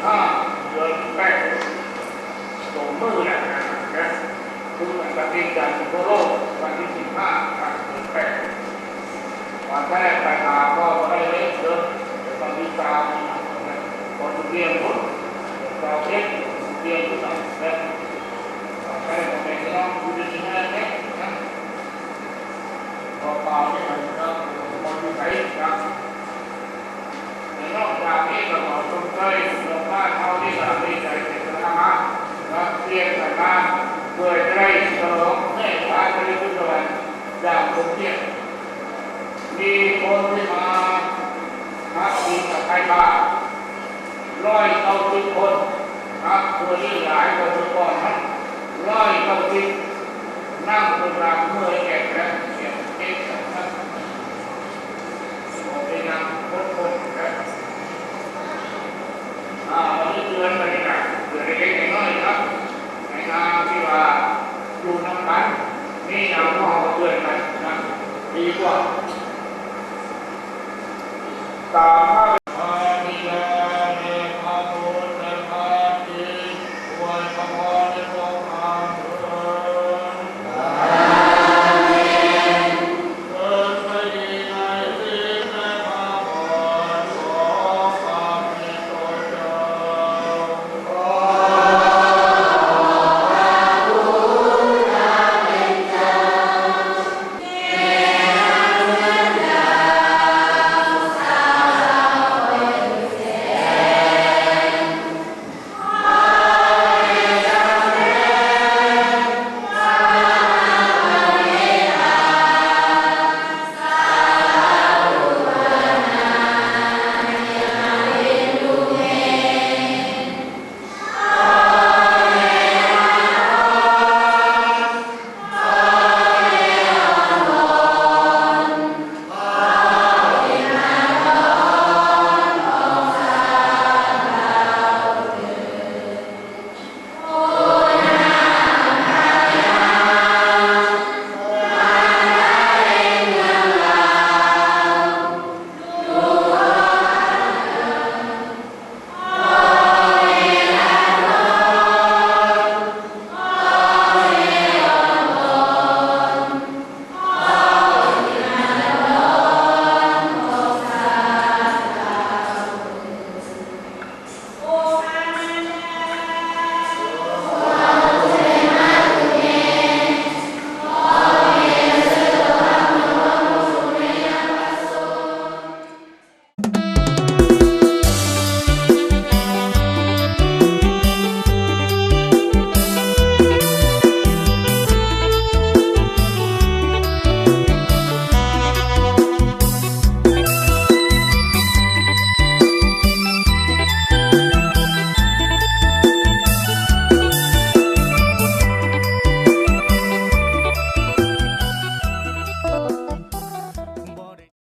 ຫ້າ ເດືອນແປດ ຕົງມື້ນະ ນະ ຄືວັນທີຈັນທົ່ວໂລກ ວັນທີສິບຫ້າ ເດືອນແປດ ວ່າແທ້ໄປຫາພໍ່ບໍ່ໄດ້ເລີຍເດີ ວັນທີຊາວນີ້ນະ ບໍ່ຢູ່ວຽງພຸ້ນ ຊາວເອັດຢູ່ວຽງພຸ້ນນະ ວ່າແທ້ບໍ່ແມ່ນພີ່ນ້ອງຢູ່ດີມີແຮງເດ້ນະ ບໍ່ເປົ່ານີ້ນະ ບໍ່ຢູ່ໃສນະ. ແລະນອກຈາກນີ້ກໍຂໍຊົມເຊີຍຊາວບ້ານເຮົານີ້ກໍດີໃຈເປັນສະຖານະ ກັບປ່ຽນກັນມາເພື່ອຈະໄດ້ສະຫຼອງແມ່ຟ້າທະເລພຸດສະຫວັນຢ່າງສົມກຽດ. ມີຄົນທີ່ມາຮັບສິນກັບໄທບ້ານ ຮ້ອຍເກົ້າສິບຄົນ ຮັບເທື່ອນີ້ຫຼາຍກວ່າເທື່ອກ່ອນນັ້ນ ຮ້ອຍເກົ້າສິບ ນັບເວລາເມື່ອຍແກ່ແຂນເສຍເຈັບແຂນ ອ່າ ອັນນີ້ເຕືອນໄປນີ້ນະ ເຕືອນເລັກໆນ້ອຍໆນະ ໃນນາມທີ່ວ່າຢູ່ນຳກັນ ມີຫຍັງເຮົາກໍເຕືອນກັນນະ ດີກວ່າ ຕາມ